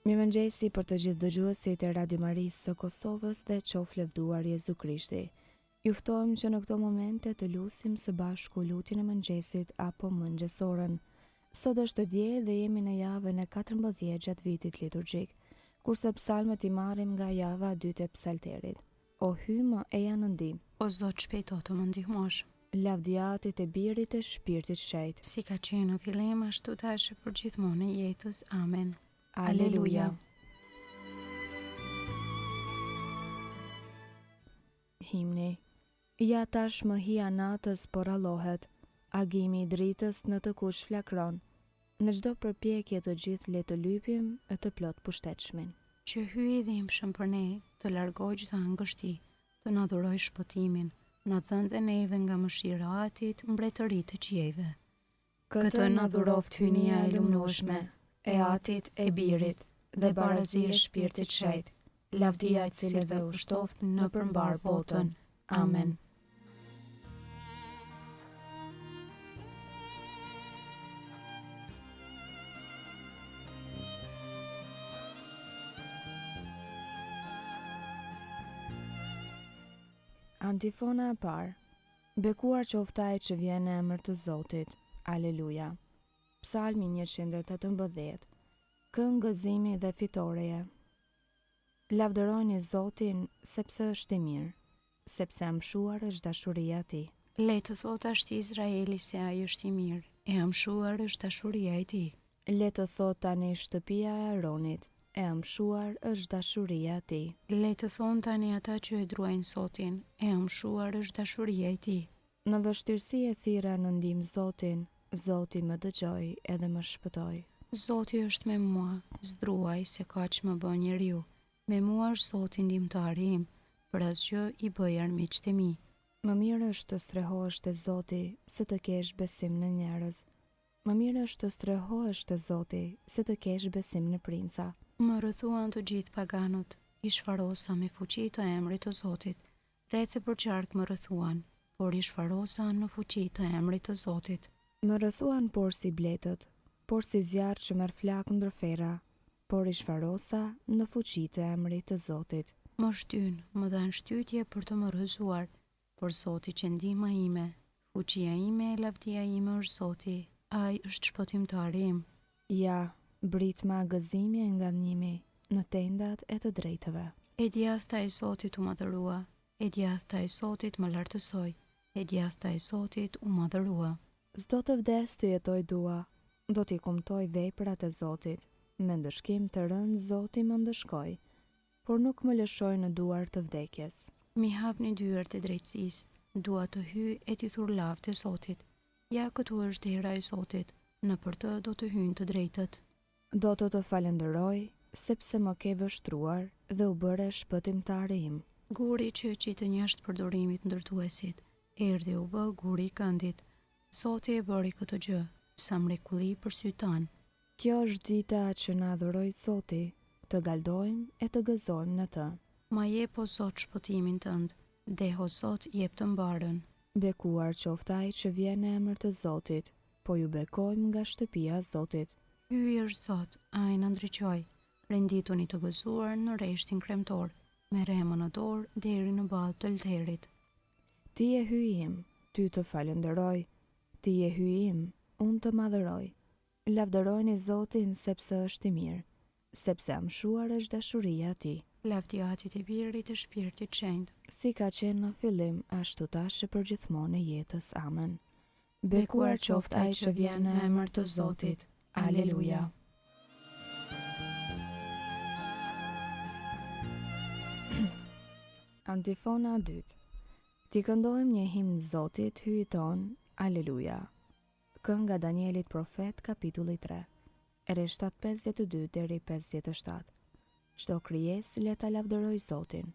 Mirëmëngjesi për të gjithë dëgjuesit e Radio Marisë së Kosovës dhe qoftë lëvduar Jezu Krishti. Ju ftojmë që në këto momente të lusim së bashku lutjen e mëngjesit apo mëngjesoren. Sot është e diel dhe jemi në javën e 14 gjatë vitit liturgjik, kurse psalmet i marrim nga java e dytë e psalterit. O Hyj më eja në ndihmë. O Zot shpejto të më ndihmosh. Lavdi Atit e Birit e Shpirtit Shenjt. Si ka qenë në fillim ashtu tash e përgjithmonë e jetës. Amen. Aleluja. Himni. Ja tashmë hija natës po rrallohet, agimi i dritës në të kuq flakron. Në çdo përpjekje të gjithë le të lypim të Plotpushtetshmin. Që Hyji i dhimbshëm për ne, të largojë çdo angështi, të na dhurojë shpëtimin, na dhëntë dhe neve nga mëshira e Atit mbretëri të qiejve. Këtë na dhuroftë hyjnia e lumnueshme, e Atit, e Birit, dhe barazi e Shpirtit Shenjt, lavdia e cilëve u shtoftë nëpër mbarë botën. Amen. Antifona e parë. Bekuar qoftë ai që vjen në emër të Zotit. Aleluja. Psalmi 118. Këngë gëzimi dhe fitoreje. Lavdërojeni Zotin, sepse është i mirë, sepse e amshuar është dashuria e tij. Le të thotë tashti Izraeli se ai është i mirë, e amshuar është dashuria e tij. Le të thotë tani shtëpia e Aronit, e amshuar është dashuria e tij. Le të thonë tani ata që e druajnë Zotin, e amshuar është dashuria e tij. Në vështirësi e thirra në ndihmë Zotin, Zoti më dëgjoi edhe më shpëtoi. Zoti është me mua, s'druaj se ka ç'më bën njeriu. Me mua është Zoti ndihmëtari im, për asgjë i bëj armiqtë e mi. Më mirë është të strehohesh te Zoti, se të kesh besim në njerëz. Më mirë është të strehohesh te Zoti, se të kesh besim në princa. Më rrethuan të gjithë paganët, i shfarosa me fuqi të emrit të Zotit. Rreth e përqark më rrethuan, por i shfarosa në fuqi të emrit të Zotit. Më rrethuan porsi bletët, porsi zjarr që merr flakë ndër ferra, por i shfarosa në fuqi të emrit të Zotit. Më shtynë, më dhanë shtytje për të më rrëzuar, Por Zoti qe ndihma ime, fuqia ime e lavdia ime është Zoti, Ai është shpëtimtari im. Ja, britma gëzimi e ngadhnjimi në tendat e të drejtëve. E djathta e Zotit u madhërua, e djathta e Zotit më lartësoi, e djathta e Zotit u madhërua. S'do të vdes të jetoj dua, do t'i kumtoj veprat e Zotit, me ndëshkim të rëndë Zoti më ndëshkoi, Por nuk më lëshoi në duar të vdekjes. M'i hapni dyert e drejtësisë, dua të hyj e t'i thur lavde Zotit. Ja këtu është dera e Zotit, nëpër të do të hyjnë të drejtët. Do të të falënderoj, sepse më ke vështruar dhe u bëre shpëtimtari im. Guri që e qitën jashtë përdorimit ndërtuesit, erdhi u bë guri i këndit. Zoti e bëri këtë gjë, sa mrekulli për sytë tanë. Kjo është dita që na dhuroi Zoti, të galdojmë e të gëzojmë në të. Ma jep o Zot shpëtimin tënd, deh o Zot jep të mbarën. Bekuar qoftë ai që vjen në emër të Zotit, po ju bekojmë nga shtëpia e Zotit. Hyji është Zot, ai na ndriçoi, rendituni të gëzuar në rreshtin kremtor, me rremën në dorë deri në ballë të lterit. Ti je Hyji im, ty të falënderoj, ti je Hyji im, unë të madhëroj. Lavdërojeni Zotin, sepse është i mirë, sepse amshuar është dashuria e tij. Lavdi Atit e Birit e Shpirtit Shenjt. Si ka qenë në fillim, ashtu tash e përgjithmonë e jetës. Amen. Bekuar qoftë ai që vjen në emër të Zotit. Aleluja. Antifona e dytë. T'i këndojmë një himn Zotit, Hyjit tonë. Aleluja. Kënga Danielit profet kapitulli 3, rreshtat 52 deri 57. Çdo krijesë le ta lavdërojë Zotin.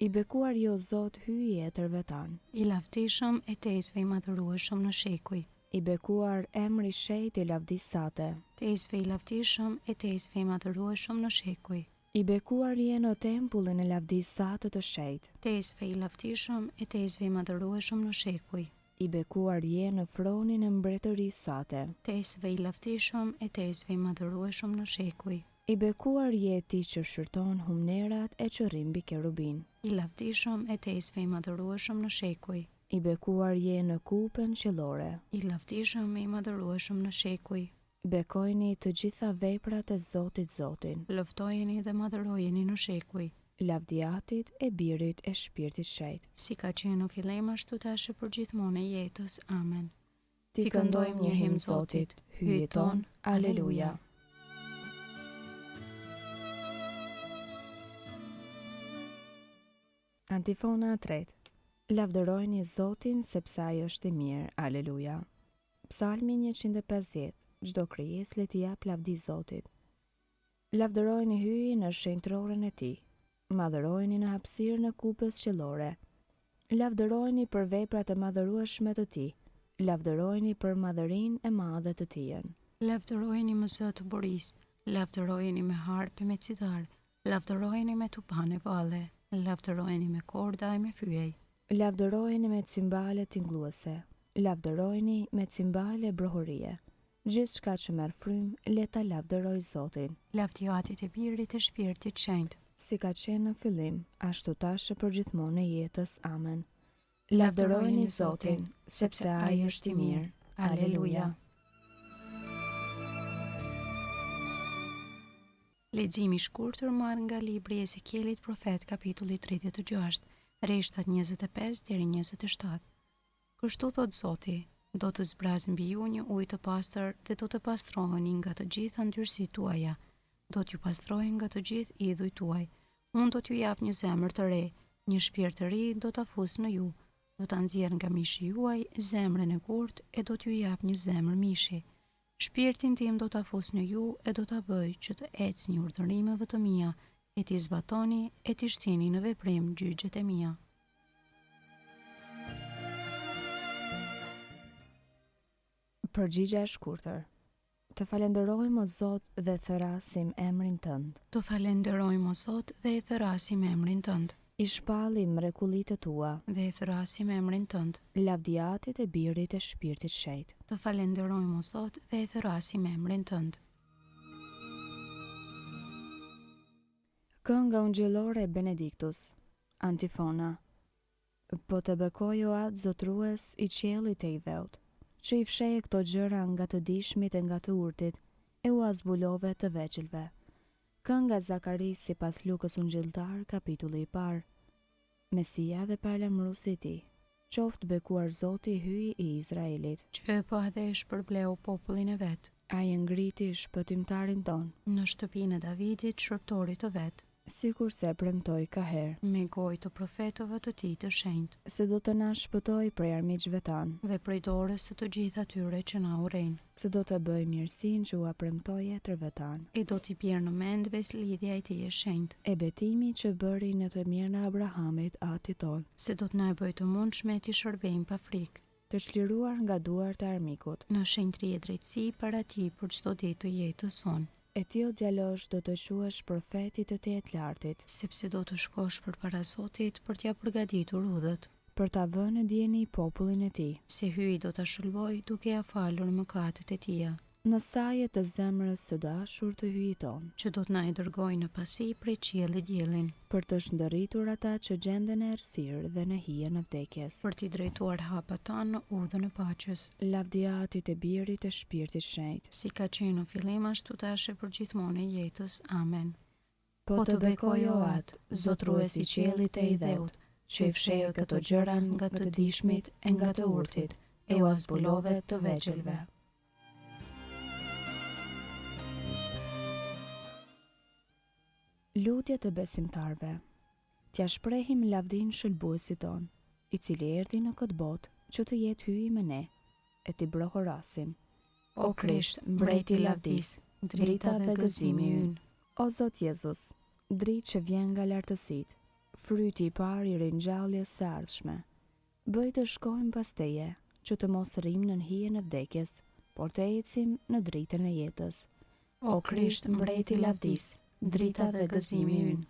I bekuar je o Zot Hyji i etërve tanë. I lavdishëm e tejsve i madhërueshëm në shekuj. I bekuar emri i shenjtë i lavdisë sate. Tejsve i lavdishëm e tejsve i madhërueshëm në shekuj. I bekuar je në tempullin e lavdisë sate të shenjtë. Tejsve i lavdishëm e tejsve i madhërueshëm në shekuj. I bekuar je në fronin e mbretërisë sate. Tejsve i lavdishëm e tejsve i madhërueshëm në shekuj. I bekuar je ti që shqyrton humnerat e që rri mbi kerubinë. I lavdishëm e tejsve i madhërueshëm në shekuj. I bekuar je në kupën qiellore. I lavdishëm e i madhërueshëm në shekuj. Bekojini të gjitha veprat e Zotit Zotin. Lëvdojeni dhe madhërojeni në shekuj. Lavdi Atit e Birit e Shpirtit Shenjt. Si ka qenë në fillim ashtu tash e përgjithmonë e jetës. Amen. T'i këndojmë një himn Zotit, Hyjit tonë, Aleluja. Antifona e tretë. Lavdërojeni Zotin sepse ai është i mirë, Aleluja. Psalmi 150, Çdo krijesë le t'i japë lavdi Zotit. Lavdërojeni Hyjin në shenjtëroren e Tij, madhërojeni në hapësirën e kupës qiellore. Lavdërojeni për veprat e madhërueshme të Tij, lavdërojeni për madhërinë e madhe të Tijën. Lavdërojeni me zë të borisë, lavdërojeni me harpë e me citarë, lavdërojeni me tupanë e valle, lavdërojeni me korda e me fyej. Lavdërojeni me cimbale tingëlluese, lavdërojeni me cimbale brohorie. Gjithçka që merr frymë, le ta lavdërojë Zotin. Lavdi Atit e Birit e Shpirtit Shenjt. Si ka qenë në fillim, ashtu tash e përgjithmonë e jetës. Amen. Lavdërojeni Zotin, sepse Ai është i mirë. Aleluja. Lexim i shkurtër marrë nga libri i Ezekielit profet kapitulli 36, rreshtat 25 deri 27. Kështu thotë Zoti, Do të zbras mbi ju një ujë të pastër dhe do të pastroheni nga të gjitha ndyrësitë tuaja. Do t'ju pastroj nga të gjithë idhujt tuaj. Unë do t'ju jap një zemër të re, një shpirt të ri do ta fus në ju. Do ta nxjerr nga mishi juaj zemrën e gurtë e do t'ju jap një zemër mishi. Shpirtin tim do ta fus në ju e do ta bëj që të ecni urdhërimeve të mia e t'i zbatoni e t'i shtini në veprim gjyqet e mia. Përgjigja e shkurtër. Të falënderojmë o Zot dhe thërrasim emrin tënd. Të falënderojmë o Zot dhe e thërrasim emrin tënd. I shpallim mrekullitë e tua. Dhe e thërrasim emrin tënd. Lavdi Atit e Birit e Shpirtit Shenjt. Të falënderojmë o Zot dhe e thërrasim emrin tënd. Kënga ungjillore e Benediktus. Antifona. Po të bekoj o Atë zotërues i qiellit e i dheut, që i fshehe këto gjëra nga të dijshmit e nga të urtit, e ua zbulove të vegjëlve. Kënga e Zakarisë sipas Lukës Ungjilltar, kapitulli i parë. Mesia dhe paralajmëruesi i tij. Qoftë bekuar Zoti Hyji i Izraelit. Që e pa dhe e shpërbleu popullin e vet. Ai e ngriti Shpëtimtarin tonë. Në shtëpinë e Davidit, shërbëtorit të vet. Sikurse e premtoi kaherë. Me gojë të profetëve të tij të shenjtë. Se do të na shpëtojë prej armiqve tanë. Dhe prej dorës së të gjithë atyre që na urrejnë. Se do të bëjë mirësinë që ua premtoi etërve tanë. E do t'i bjerë në mend besëlidhja e tij e shenjtë. E betimi që bëri në të mirën e Abrahamit, atit tonë. Se do të na e bëjë të mundshme t'i shërbejmë pa frikë. Të çliruar nga duart e armikut. Në shenjtëri e drejtësi para tij për çdo ditë të jetës sonë. E ti o djalosh do të quhesh profet i të Tetëlartit. Sepse do të shkosh përpara Zotit për t'ia përgatitur udhët. Për ta vënë në dijeni popullin e tij. Se Hyji do ta shëlbojë duke ia falur mëkatet e tija. Në saje të zemrës së dashur të Hyjit tonë. Që do të na e dërgojë në pasi prej qiellit diellin. Për të shndërritur ata që gjenden në errësirë dhe në hijen e vdekjes. Për t'i drejtuar hapat tanë në udhën e paqes. Lavdi Atit e Birit e Shpirtit Shenjt. Si ka qenë në fillim ashtu tash e përgjithmonë e jetës. Amen. Po të bekoj o Atë, zotërues i qiellit e i dheut, që i fshehe këto gjëra nga të dijshmit e nga të urtit, e ua zbulove të vegjëlve. Lutje të besimtarëve. T'ia shprehim lavdinë Shëlbuesit tonë, i cili erdhi në këtë botë që të jetë Hyji me ne, e t'i brohorasim. O Krisht, Mbreti i lavdisë, drita dhe gëzimi ynë. O Zot Jezus, dritë që vjen nga lartësitë, fryti i parë i ringjalljes së ardhshme, bëj të shkojmë pas Teje, që të mos rrimë nën hijen e vdekjes, por të ecim në dritën e jetës. O Krisht, Mbreti i lavdisë, drita dhe gëzimi ynë.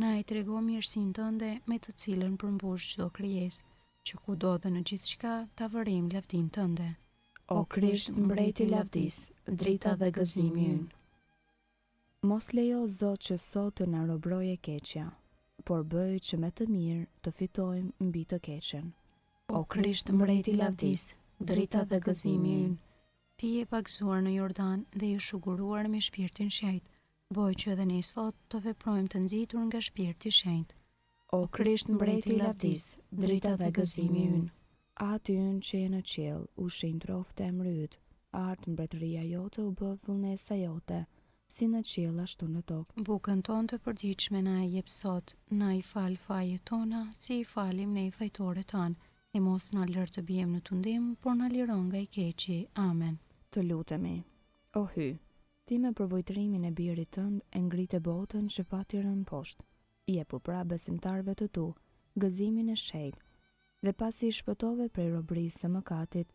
Na e trego mirësinë tënde me të cilën përmbush çdo krijesë, që kudo dhe në gjithçka ta vërejmë lavdinë tënde. O Krisht, Mbreti i lavdisë, drita dhe gëzimi ynë. Mos lejo Zot që sot të na robërojë e keqja, por bëj që me të mirë të fitojmë mbi të keqen. O Krisht Mbreti i lavdisë, drita dhe gëzimi ynë, Ti je pagëzuar në Jordan dhe je shuguruar me Shpirtin Shenjt, bëj që edhe ne sot të veprojmë të nxitur nga Shpirti i Shenjt. O Krisht Mbreti i lavdisë, drita dhe gëzimi ynë. Ati ynë që je në qiell, u shenjtroftë emri yt, ardhtë mbretëria jote u bëftë vullnesa jote, si në qiell ashtu në tokë. Bukën tonë të përditshme na e jep sot, na i fal fajet tona, si i falim ne fajtorët tanë, e mos na lër të biem në tundim, por na liro nga i keqi. Amen. Të lutemi. O Hyj, Ti me përvujtrimin e Birit tënd e ngrite botën që pati rënë poshtë. Jepu pra besimtarëve të tu gëzimin e shenjtë, dhe pasi i shpëtove prej robërisë së mëkatit,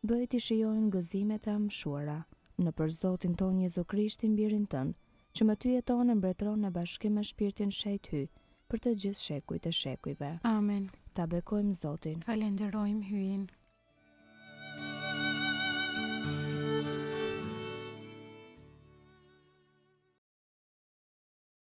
bëj t'i shijojnë gëzimet e amshuara, nëpër Zotin tonë Jezu Krishtin Birin tënd, që me ty jeton e mbretëron në bashkim me Shpirtin Shenjt Hyj, për të gjithë shekujt e shekujve. Amen. Ta bekojmë Zotin. Falenderojmë Hyjin.